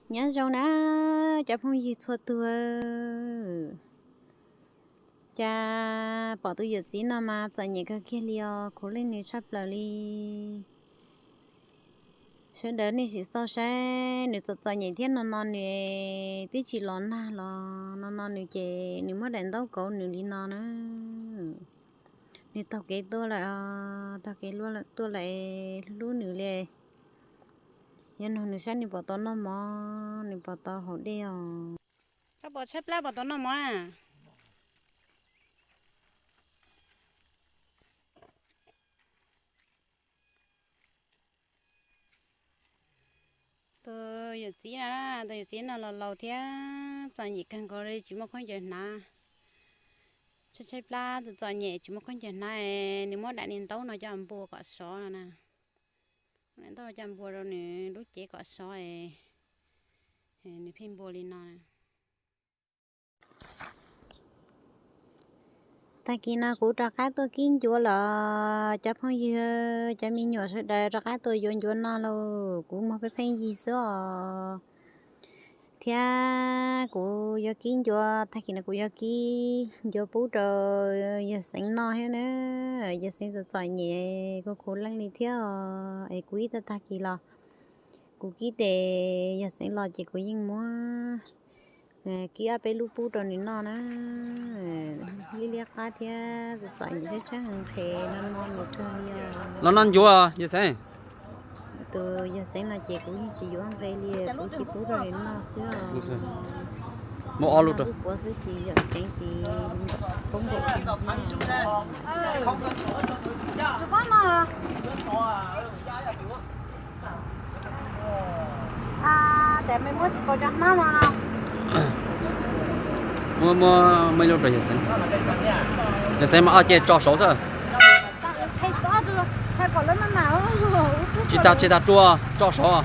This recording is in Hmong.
Nyob zoo na cov phooj ywg txhua tus, cas pom tus yawm txiv no mas txom nyem kawg kiag li os, khuv leej nws tshaj plaws li. Sawv daws nej sim xauj saib nws txom txom nyem thiab, no no nws twb tsis los nag los no no nws ces nws muab daim ntaub kauv nws li no na. Nws taug kev tuaj lawm, taug kev tuaj lawm, hlub hlub nws li. Yuav nug nws saib nws puas tau noj mov, nws puas tau haus dej os. Koj puas tshaib plab puas tau noj mov na? Tus yawm txiv na, tus yawm txiv no los laus thiab txom nyem kawg nkaus li, tsis muaj khaub ncaws hnav. Tshaib tshaib plab txom txom nyem tsis muaj khaub ncaws hnav, nws muab daim niag ntaub no coj npua kom sov no na. Muab daim ntaub no coj npua rau nws lub cev kom sov, nws pheej npua li no. Tag kis no kuv rov qab tuaj kib ncuav los cov phooj ywg, cov me nyuam sawv daws rov qab tuaj yuav ncuav no lauj, kuv muag pheej pheej yig xwb os. Thiab kuv yuav kib ncuav, tag kis no kuv yuav kib ncuav pub rau yawg Xeev noj thiab na. Yawg Xeev txom txom nyem kuv khuv leej li thiab os, es kuv ib tag tag kis los kuv kib tes yawg Xeev los ces kuv yeej muab kib ob peb lub pub rau nws noj na. Liab liab qab thiab txom nyem thiab tseeb nqhes no no nws kawg li os. Los noj ncuav yawg Xeev. Tus yawg Xeev no ces kuv yeej tsis yuav nqe li, kuv cia pub rau nws noj xwb os. Muab ob lub rau. Lub puav xwb tsis yom tseev tsis poob npaum. Muab, muab, muab ib lub rau yawg Xeev. Yawg Xeev mas ob ce tso saud xwb. Tsis tas, tsis tas rua, tso saud.